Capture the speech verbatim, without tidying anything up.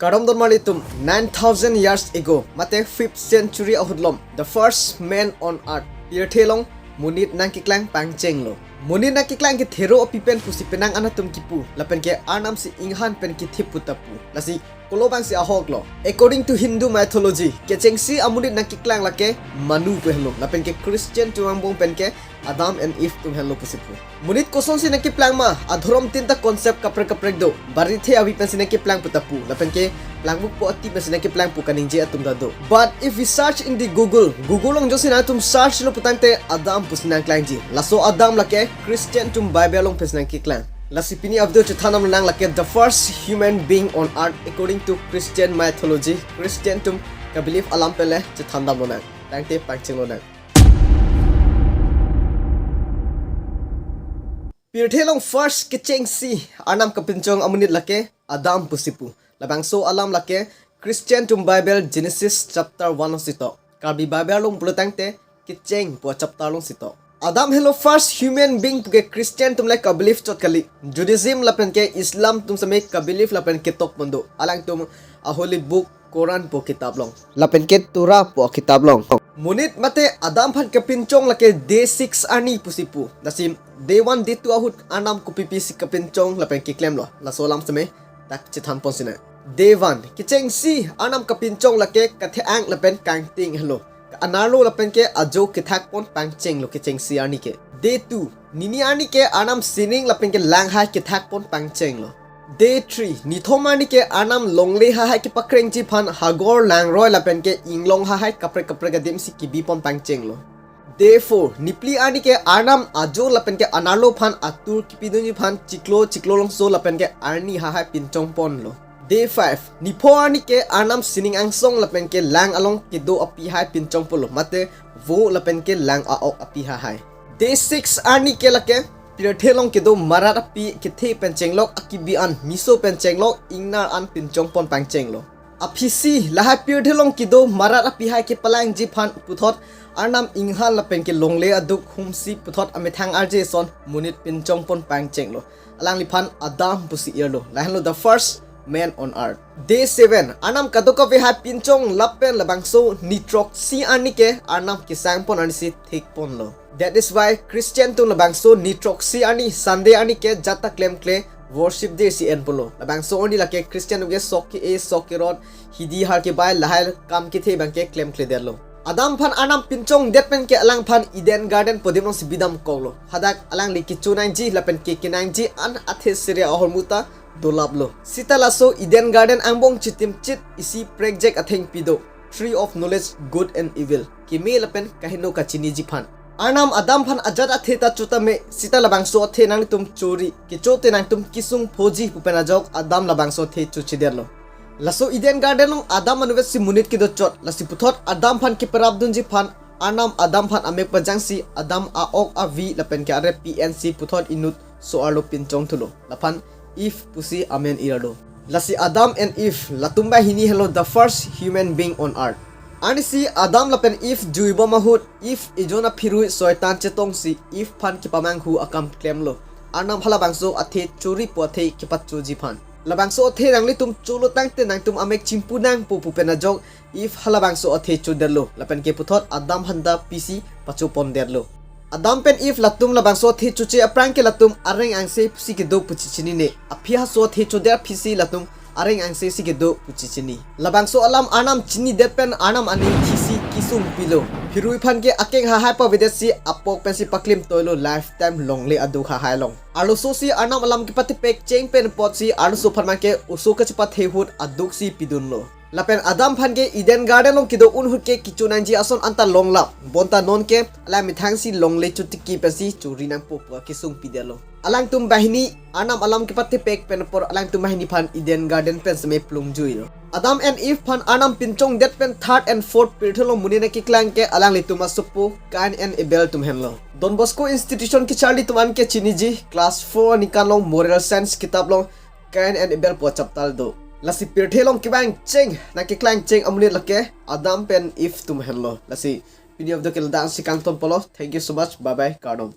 Kardom don marli atum, nine thousand years ago, mate fifth century ahut along, the first man on earth, pirthe along monit nangkeklang pangchenglo. Monit nangkeklang ke thero api pen pusi penang an atum kipu, lapen ke Arnam si inghan pen kethip pu ta pu. Lasi kolo abang si ahoklo. According to Hindu mythology, kechengsi amonit nangkeklang lake Manu pu henlo, lapen ke Christian atum angbong pen ke Adam and Eve atum henlo pusi pu. Monit kosonsi nangkeplang ma, adhorom tin ta concept kaprek kaprek do. Barithe avi pensi nangkeplang pu ta pu, lapen ke plangvukpo ati pensi nangkeplang pu kaningje atum ta do. But if we search in the Google, Google along jongsi nangtum search lo putangte Adam pusi nangklangji. Laso Adam lake Christian atum Bible along pensi nangkeklang. Lasi pini a-video chethan damlonang lake the first human being on earth according to Christian mythology. Christian atum kabelief alam pen le chethan damlonang. Tangte pangchenglonang. Pirthe along first kechengsi Arnam kapinchong amonit lake Adam pusi pu. Labangso alam lake Christian atum Bible Genesis chapter one along si to. Karbi Bible along pulo tangte kecheng pu chapter along si to. Adam henlo first human being pu ke Christian atum le kabelief chot kali. Judaism lapen ke Islam atum seme kabelief lapen ketok pon do. Alangtum a-holy book Quran pu kitab along, lapen ke Torah pu kitab along. Monit mate Adam aphan kapinchong lake day six arni pusi pu. Lasi day one, day two ahut Arnam kopi pisi kapinchong lapen keklemlo, laso alam seme dak chethan pon sinang. Day one, kechengsi Arnam kapinchong lake kathe-ang lapen kangting henlo. Anerlo lapen ke ajo kethak pon pangchenglo kechengsi arni ke. Day two, nini arni ke Arnam sining lapen ke lang hai kethak pon pangchenglo. Day three, nithom arni ke Arnam longle hahai kepakrengji aphan hagor, langroi lapen ke inglong hahai kaprek kaprek adim si kebi pon pangchenglo. Day four, niphli arni ke Arnam ajo lapen ke anerlo aphan atur kepidunji aphan chiklo chiklo longso lapen ke arni hahai pinchong ponlo. Day five, nipho arni ke Arnam sining angsong lapen ke lang along kedo api hai pinchong ponlo, mate vo lapen ke lang a-ok api hahai. Day six arni ke lake pirthe along kedo marat api kethe pen chenglok, akibi an miso pen chenglok, ingnar an pinchong pon pangchenglo. Aphisi lahai pirthe along kedo marat api hai kepalangji aphan puthot Arnam inghan lapen ke longle aduk humsi puthot amethang arje ason monit pinchong pon pangchenglo. Alangliphan Adam pusi irlo. Lahenlo the first man on earth. Day seven, Arnam kadokave hai pinchong lapen labangso ni throksi arni ke Arnam kesang pon arni si thik ponlo. That is why Christian atum labangso ni throksi arni, Sunday arni ke jat ta klemkle worship day si en ponlo. Labangso arni lake Christian atum ke sok ke-e, sok kerot, hidi har kebai, lahai kam kethe abang ke klemkledetlo. Adam aphan Arnam pinchongdet pen ke alangphan Eden Garden pu adim along si bidam koklo. Hadak alangli kecho nangji lapen ke kenangji an athe Siri ahormu ta dolaplo. Sita laso Eden Garden angbong chitim chit isi prekjak athengpi do, Tree of Knowledge Good and Evil, keme lapen kaheno kachiniji aphan. Arnam Adam aphan ajat athe ta cho tame, sita labangso athe nangtum chori, kecho te nangtum kesung phoji pu pen ajok Adam labangso athe chochedetlo. Laso Eden Garden along Adam anutvet si monit kedo chot, lasi puthot Adam aphan keparap dunji aphan Arnam Adam aphan amek pajangsi Adam a-ok avi lapen ke arep pi ensi puthot inut so-arlo pinchong thulo. Laphan Eve pusi amen irlo. Lasi Adam and Eve latum banghini henlo the first human being on earth. Arnisi Adam lapen Eve juibom ahut, Eve ejon aphirui Soitan chetongsi Eve aphan kepamanghu akam klemlo. Arnam halabangso athe chori pu athe kepachoji aphan. Labangso athe nanglitum cholo tangte nangtum amek chimpu nangpo pu pen ajok Eve halabangso athe chodetlo, lapen ke puthot Adam aphan ta pisi pacho pondetlo. Adam pen Eve latum labangso athe choche aphrang ke latum areng angse si kedo pu chechinine. Aphi haso athe chodet aphisi latum areng angse si kedo pu chechini. Labangso alam Arnam chinidet pen Arnam aning thisi kesung pilo. Phirui aphan ke akeng hahai pavedetsi apok pensi paklim toilo lifetime longle aduk hahai along. Arloso si Arnam alam kepatepek cheng pen apotsi arloso aphan abang ke oso kachepathe ahut aduksi pidunlo. Lapen Adam aphan ke Eden Garden along kedo un ahut ke kecho nangji ason anta longlap. Bonta non ke alang methang si longle chotiki pensi chori nangpo pu kesung pidetlo. Alangtum banghini Arnam alam kepatepek pen apor alangtum banghini aphan Eden Garden pen seme plungjuilo. Adam and Eve aphan Arnam pinchongdet pen third and fourth pirthe along monit nangkeklang ke alanglitum asopo Cain and Abel atum henlo. Don Bosco Institution kecharli atum an ke chiniji, class four aningkan along moral science kitab along Cain and Abel pu chapter do. Lasi pirthe along kevang cheng, nangkeklang cheng amonit lake Adam pen Eve atum henlo. Lasi pini a-video ke ladak si kangton polo. Thank you so much. Bye bye. Kardom.